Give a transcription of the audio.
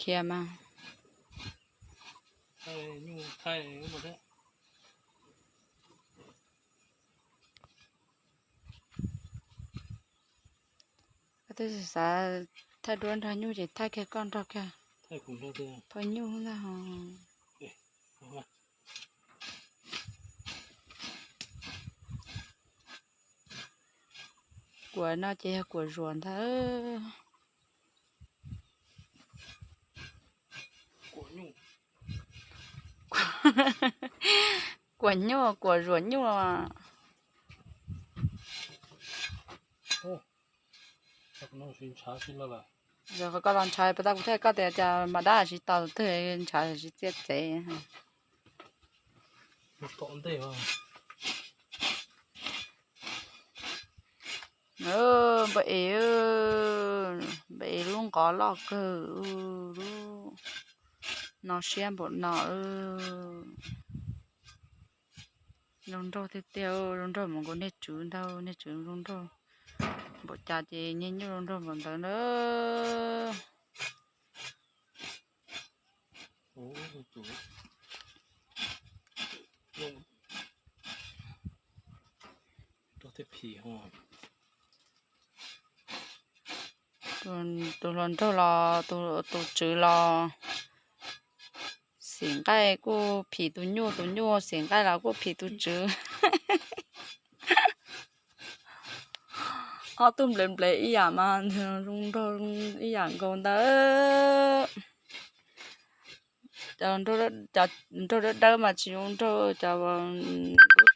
Kiag mas. Koj twb xav thaij duab nrog nyuj ces thaij kiag koj nrog kiag. Phau nyuj ntag ho. Kuam no ces yog kuam zuam ntag. Kuam nyuj, kuam zuam nyuj. Yog qhov koj los ntshav pab tab kuv thiaj koj tias cas mas dab tsis tau twg ntshav tsis txiaj txev. Npawg es, npawg es lub nqov loj kawg, lub no siab npaum no. Zoo nraug tiag tiag, zoo nraug mus nkaus nej tswv ntag, nej tswv zoo nraug npaum cas ces niaj nyuj zoo nraug npaum ntawd na. Tus hluas nraug los, tus tswv los xim nqaij kuj phim tus nyuj, tus nyuj xim nqaij los kuj phim tus tswv. Ob tug nplev nplev ib yam mas zoo nraug ib yam nkaus ntawd. Cov nraug dawb dawb mas tsis zoo nraug, cov lub